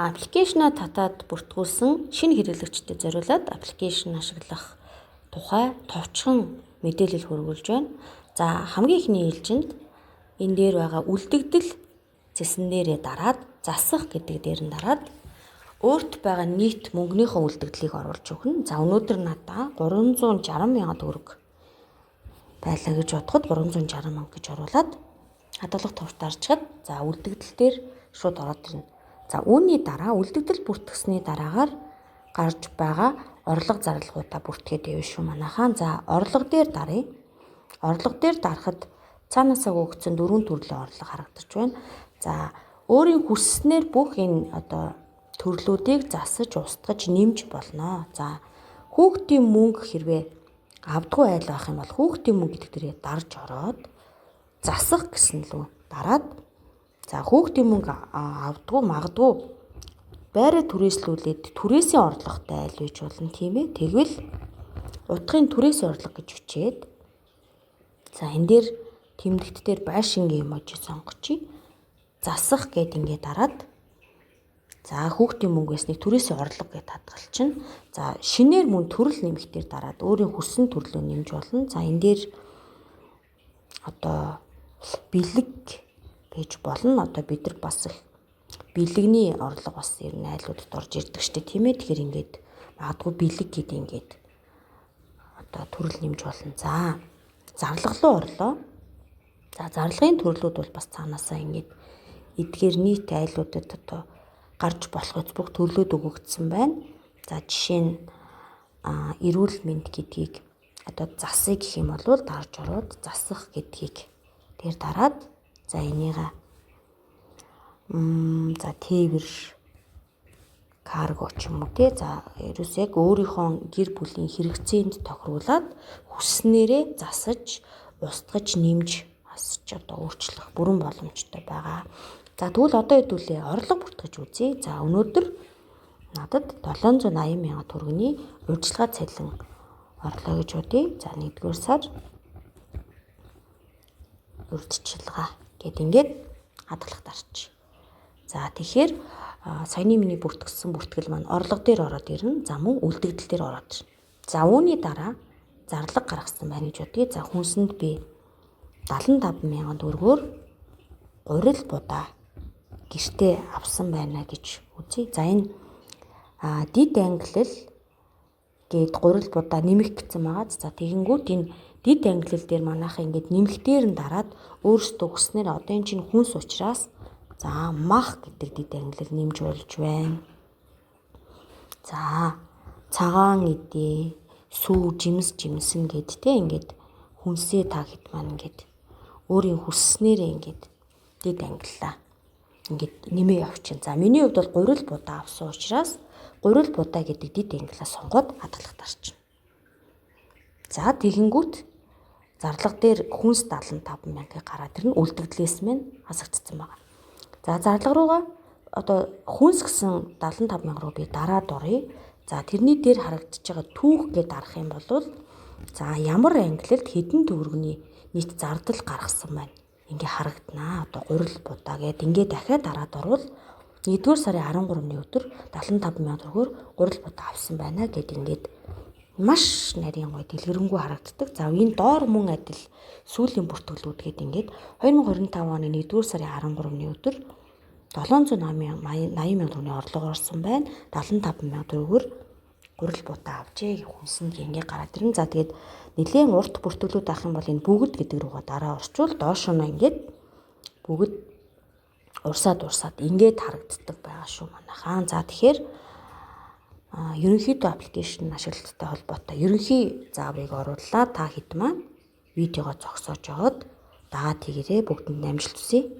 Application аа татаад бүртгүүлсэн шинэ хэрэглэгчдэд зориулаад application ашиглах тухай товчхон мэдээлэл хүргүүлж байна. За, хамгийн эхний ээлжинд энэ дээр байгаа үлдэгдэл цэсэн дээрээ дараад, засах гэдэг дээр нь дараад өөрт байгаа нийт мөнгөнийхөө үлдэгдлийг оруулж өгнө. За, өнөөдөр надаа 360 мянган төгрөг байлаа гэж бодоход 360 мянга гэж оруулаад хадгалах товч дарчхад, за, үлдэгдэл дээр шууд ороод ирнэ. За, үүний дараа үлдэгдэл бүртгэсний дараагаар гарч байгаа орлого зарлагуудаа бүртгээд явна шүү, манайхаан. За, орлого дээр даръя. Орлого дээр дарахад цаанаасаа өгөгдсөн дөрвөн төрлийн орлого харагдаж байна. За, өөрийн хүсснээр бүх энэ одоо төрлүүдийг засаж, устгаж, нэмж болно. За, хүүхдийн мөнгө хэрвээ авдаггүй айл байх юм бол хүүхдийн мөнгө гэдэг дээрээ дарж ороод засах гэсэн лүү дараад, за, хүүхдийн мөнгө авдаггүй, магадгүй байраа түрээслүүлээд түрээсийн орлоготой айл байж болно, тийм ээ. Тэгвэл утгын түрээсийн орлого гэж бичээд, за, энэ дээр тэмдэгт дээр байшингийн emoji сонгочих. Засах гээд ингээд дараад, за, хүүхдийн мөнгө байсныг түрээсийн орлого гэж хадгалчихна. За, шинээр мөн төрөл нэмэхтээр дараад өөрийн хүссэн төрлөө нэмж болно. За, энэ дээр одоо бэлэг гэж болно. Одоо бид нар бас их бэлэгний орлого бас ер нь айлуудад орж ирдэг штэ, тийм ээ. Тэгэхээр ингээд магадгүй бэлэг гээд ингээд одоо төрөл нэмж болно. За, зарлага руу орлоо. За, зарлагын төрлүүд бол бас цаанаасаа ингээд эдгээр нийт айлуудад одоо гарч болох бүх төрлүүд өгөгдсөн байна. За, жишээ нь эрүүл мэнд гэдгийг одоо засъя гэх юм бол дарж ороод засах гэдгийг тэр дараад, за, энийга за, тээвэр карго ч юм уу те. За, ерөөс яг өөрийнхөө гэр бүлийн хэрэгцээнд тохируулаад хүссэнээрээ засаж, устгаж, нэмж, асч одоо өөрчлөх бүрэн боломжтой байгаа. За, тэгвэл одоо хэдүүлээ орлого бүртгэж үзье. За, өнөөдөр надад 780 мянган төгрөгийн урьдчилгаа цалин орлоо гэж бодъё. За, 1-р сар урьдчилгаа гээд ингээд хадгалах дарч. За, тэгэхээр саяны миний бүртгэсэн бүртгэл маань орлого дээр ороод ирнэ. За, мөн үлдэгдэл дээр ороод ирнэ. За, үүний дараа зарлага гаргасан байна гэж бодъё. За, хүнсэнд би 75 мянган төгрөгөөр гурил будаа гэртээ авсан байна гэж үзье. За, энэ дид ангилал гээд гурил будаа нэмэх гэсэн байгаа. За, тэгэнгүүт энэ дид ангилал дээр манайхаа ингээд нэмэхтээр нь дараад өөрсдөө хүссэнээр одоо энэ чинь хүнс учраас, за, мах гэдэг дид ангилал нэмж болж байна. За, цагаан эдээ, сүү, жимс, жимсэн гээд те ингээд хүнсээ та хэд маань ингээд өөрийн хүссэнээрээ ингээд дид ангиллаа ингээд нэмээ явчихна. За, миний хувьд бол гурил будаа авсан учраас гурил будаа гэдэг дид ангиллаа сонгоод хадгалах дарчна. За, тэгэнгүүт зарлага дээр хүнс 75 мянгаыг гараад ирнэ. Үлдэгдлээс мэн хасагдсан байгаа. За, зарлага руугаа одоо хүнс гэсэн 75 мянга руу би дараад оръё. За, тэрний дээр харагдаж байгаа түүх гээд дарах юм бол, за, ямар ангилалд хэдэн төгрөгийн нийт зардал гаргасан байна. Ингээ харагданаа. Одоо гурил будаа гээд ингээ дахиад дараад орвол 1-р сарын 13-ны өдөр 75 мянга төгрөгөөр гурил будаа авсан байна гээд ингээд маш нарийн гоё дэлгэрэнгүй харагддаг. За, энэ доор мөн адил сүүлийн бүртгэлүүд гээд ингээд 2025 оны 1-р сарын 13-ны өдөр 780 мянга төгрөгийн орлого орсон байна. 75 мянга төгрөгөөр гурил будаа авчээ гэх хүнсэнд ингээ гараад ирнэ. За, тэгээд нэлээн урт бүртгэлүүд авах юм бол энэ бүгд гэдэг рүүгээ дараа орчвол доошоо нь ингээд бүгд урсаад урсаад ингээд харагддаг байгаа шүү, манайхаан. За, тэгэхээр ерөнхийдөө application ашиглалттай холбоотой ерөнхий зааврыг орууллаа. Та хэд маань видеого зогсоож яваад дагаад тэгэрээ. Бүгдэнд амжилт хүсье.